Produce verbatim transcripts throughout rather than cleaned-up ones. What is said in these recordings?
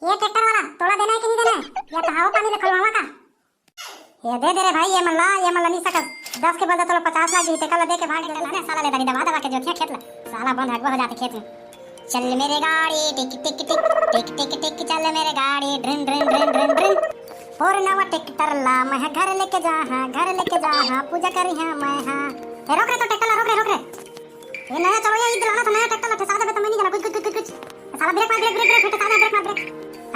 ये ट्रैक्टर वाला, तोला देना है कि नहीं देना है, या तो हवा पानी ले खोलवावा का? ये दे दे रे भाई, ये मन ला, ये मन ला नहीं सकस। दस के बदला तोला पचास लाग जाही, तेकर ला दे के भाग जा। साला ले दारी दबा दबा के जोतिया खेत ला, साला बंद हगवा हो जाथे खेत में। चल मेरे गाड़ी टिक टिक टिक, टिक टिक टिक, चल मेरे गाड़ी ड्रिन ड्रिन ड्रिन ड्रिन ड्रिन। और नवा ट्रैक्टर ला मैं घर लेके जा, हाँ घर लेके जा, हाँ पूजा करी हाँ मैं, हाँ। ए रोक रे, तो ट्रैक्टर ला रोक रे, रोक रे। ए नया चलो, ये इधर लाना था, नया ट्रैक्टर ला ठेसा देबे तो मैं नहीं जाना, कुछ कुछ कुछ कुछ कुछ। साला ब्रेक मार, ब्रेक ब्रेक ब्रेक, ठेसा दे, ब्रेक मार, ब्रेक।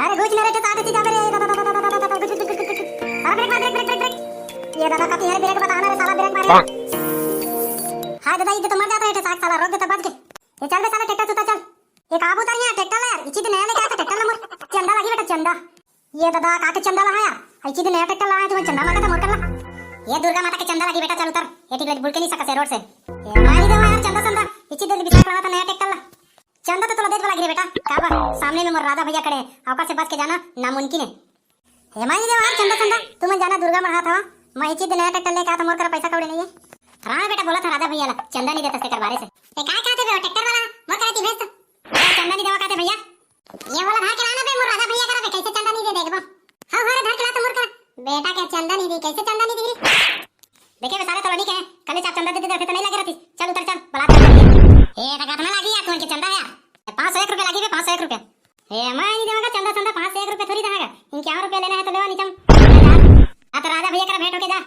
अरे घुस ना रे, ठेसा दे सीधा मेरे, दादा दादा दादा दादा दादा, कुछ कुछ कुछ कुछ कुछ। साला ब्रेक मार, ब्रेक ब्रेक ब्रेक ब्रेक। ये दादा कति है ब्रेक, बताना रे साला, ब्रेक मार। हाय दादा, ये तो मर जाता है ठेसा, साला रोक दे तो बच गए। ये चल बे साला ट्रैक्टर सुता चल। ये काबू उतार यहाँ ट्रैक्टर ला यार, इची दिन नया लेके आया था ट्रैक्टर ला मोर। चंदा लागी बेटा चंदा। ये दादा काके चंदा ला है यार, इची दिन नया ट्रैक्टर ला है, तुम्हें चंदा मांगा था मोर कर ला। ये दुर्गा माता के चंदा लागी बेटा, चल उतर। ये ठीक लगी, बुल के नहीं सकस है रोड से। ये मारी देवा यार चंदा संदा, इची दिन बिसाक लगा था नया ट्रैक्टर ला। चंदा तो तोला देत वाला गिरे बेटा, का बा? सामने में मोर राधा भैया खड़े हैं, औका से बच के जाना नामुमकिन है। हे माई देवा, चंदा चंदा, तुमन जाना दुर्गा मढ़ा था, मैं इची दिन नया ट्रैक्टर लेके आता, मोर करा पैसा कौड़ी नहीं है। हाँ बेटा, बोला था राधा भैया ला, चंदा नहीं देता से कर बारे से। ए, काय कहते बे, ट्रैक्टर वाला, मोर करा ती भेज तो। ए, चंदा नहीं देवा कहते भैया। ये वाला धर के लाना बे, मोर राधा भैया करा बे, कैसे चंदा नहीं दे देखबो। हाँ, हाँ रे, धर के ला तो मोर करा। बेटा के चंदा नहीं दी, कैसे चंदा नहीं दी रे? देखे बे साले, तोला नहीं कहे, कल चार चंदा दे दे, तो नहीं लगे रहती। चल उतर, चल, बला दे। ए, टका तो ना लागी यार, तुमन के चंदा है यार। पाँच सौ एक रुपया लागी बे, पाँच सौ एक रुपया। ए, मैं नहीं देवांगा चंदा, चंदा पाँच सौ एक रुपया थोड़ी देहांगा। इनके और रुपया लेना है तो लेवा नीचम। आ तो राधा भैया करा भेंट होके जा।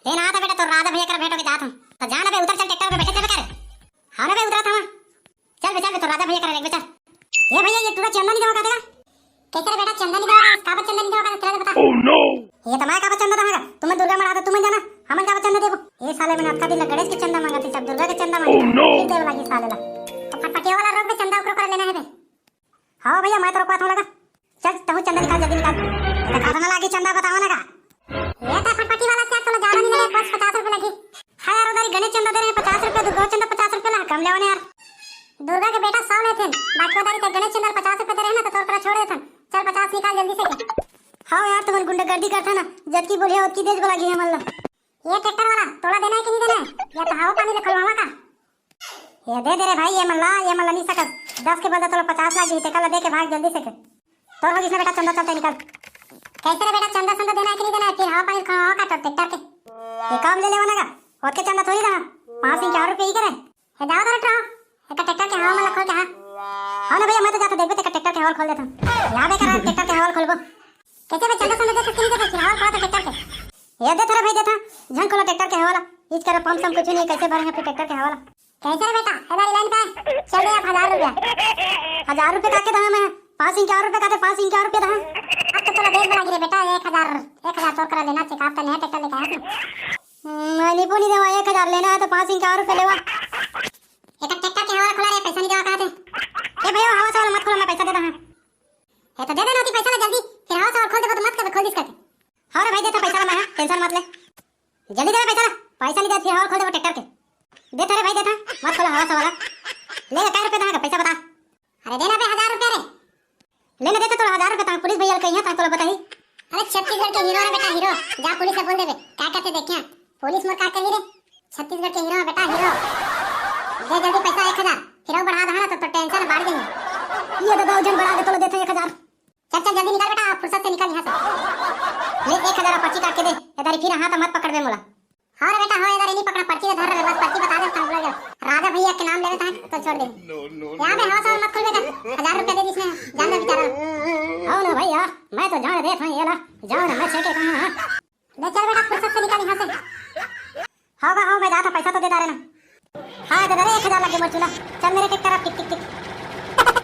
ले ना आता बेटा, तो राधा भैया करा भेंट होके जा तुम। तो जा ना बे, उतर चल ट्रैक्टर पे बैठे थे कर। हाँ ना बे, उतरा था वहाँ। चल बे, चल बे, तो राधा भैया करा देख बे, चल। ए भैया, ये टूरा चंदा नहीं देवा का देगा? कैसे रे बेटा, चंदा नहीं देवा का? काबर चंदा नहीं देवा का? तेरा तो बता। Oh no! ये तो मैं काबर चंदा देहांगा? तुम्हें दुर्गा मढ़ा था, तुम्हें जाना, हमन काबर चंदा देबो? ये साले मैंने अतका दिन लग गणेश के चंदा मांगा थी, सब दुर्गा के चंदा मांगा। Oh no! फिर देव लागी साले ला। तो फटफटिया वाला रोक बे, चंदा ओकरो करा लेना है बे। हाँ भैया, मैं तो रोकवा था लगा। चल, तहू चंदा निकाल, जल्दी निकाल। ये तो कातना लागी चंदा, बतावा ना का? ये तो फटफटी वाला क्या, तोला ज्यादा नहीं लगे, बस पचास रुपए लगी। हाँ यार, उधारी गणेश चंदा दे रहे हैं पचास रुपए, दुर्गा चंदा पचास रुपए ला, कम लेवा ना यार। दुर्गा के बेटा सौ लेथे, बाकी उधारी ते गणेश चंदा पचास रुपए दे रहे हैं ना, तो तोर करा छोड़ देथन। चल पचास निकाल जल्दी से के। हाँ यार, तुमन गुंडागर्दी करथा ना, जतकी बोलिया ओतकी देज बोला गई हमन ला। ये ट्रैक्टर वाला, तोला देना है कि नहीं देना है? या तो हवा पानी ले खोलवावा का? ये दे दे रे भाई, ये मन ला, ये मन ला नहीं सकस। दस के बदला तोला पचास लाग जाही, तेकर ला दे के भाग जल्दी से के। तोर हो गिस ना बेटा चंदा, चल ते निकल। कैसे रे बेटा, चंदा संदा देना है कि नहीं देना है? फिर हवा पानी खावा का तो ट्रैक्टर के। ये काम ले लेवा ना का? ओतके चंदा थोड़ी देहा। पाँच सौ इक्यावन रुपये ही करे। हे जाओ तो रटो। एक ट्रैक्टर के हवा मन ला खोल के हाँ। हाँ ना भैया, मैं तो जाता देखबे, तेकर ट्रैक्टर के हवा खोल देता। यहाँ बेकार ट्रैक्टर के हवा खोलबो। कैसे बे, चंदा संदा देता कि नहीं देता? फिर हवा खोला तो ट्रैक्टर के। ये देता रे भाई, देता। झन खोला ट्रैक्टर के हवा ला। इच करे पंप सम कुछ नहीं, कैसे भरे हैं फिर ट्रैक्टर के हवा ला? कैसे रे बेटा, इधर लाइन पे चल दे आप हजार रुपया। हजार रुपये काके दहा मैं? पाँच सौ इक्यावन रुपये काते, पाँच सौ इक्यावन रुपये दहा। अब तो तोला देख बोला गिरे बेटा, एक हजार, एक हजार तोर करा लेना चाहिए, आप तो नया ट्रैक्टर लेके आया तू। हम्म, मैं नहीं पोनी देवा, एक हजार लेना है तो पाँच सौ इक्यावन रुपये लेवा। एक ट्रैक्टर के हवा खोला रे, पैसा नहीं देवा कहा थे। ए भैया, हवा सवाल मत खोला, मैं पैसा दे दहा। है तो दे देना होती पैसा ला जल्दी, फिर हवा सवाल खोल देबो तो मत कर, खोल दिस करके। हाँ रे भाई, देता पैसा ला मैं, हाँ, टेंशन मत ले। जल्दी दे पैसा ला, पैसा नहीं दे फिर हवा खोल देबो ट्रैक्टर के। देता रे भाई, देता, मत खोला हवा सवाल। ले, कै रुपये देना का पैसा बता। अरे देना बे हजार रुपये रे। लेना देता तोला हजार रुपये, ताकि पुलिस भैया कहीं ताकि तोला बताही। अरे छत्तीसगढ़ के हीरो रे बेटा, हीरो। जा पुलिस से बोल देबे, क्या कहते देखिया। पुलिस मोर का कही रे? छत्तीसगढ़ के हीरो है बेटा, हीरो। दे जल्दी पैसा एक हजार, फिर वो बढ़ा दहा ना तो, तो टेंशन बढ़ जाएगी। ये दादा, वजन बढ़ा दे, तोला देते एक हजार। चल चल जल्दी निकल बेटा, फुर्सत से निकल यहाँ से। ले एक हजार पर्ची काट के दे, इधर फिर हाथ मत पकड़बे मोला। हाँ रे बेटा, हाँ, इधर नहीं पकड़ा, पर्ची धर रहे, बस पर्ची बता दे, हम लोग राधा भैया के नाम लेवे था तो छोड़ दे। यहाँ पे हवा सवाल मत खोल बेटा, हजार रुपया दे दिस ने, जान दे बेचारा। हाँ ना भैया, मैं तो जान देता हूँ, ये ला, जाओ ना, मैं छेके कहाँ, हाँ। ले चल बेटा, फुर्सत से निकल यहाँ से। हाँ बा, हाँ, मैं जाता, पैसा तो दे डारे ना। हाँ दादा रे, एक हजार लगे मोर चूल्हा। चल मेरे ट्रैक्टर अब टिक टिक टिक।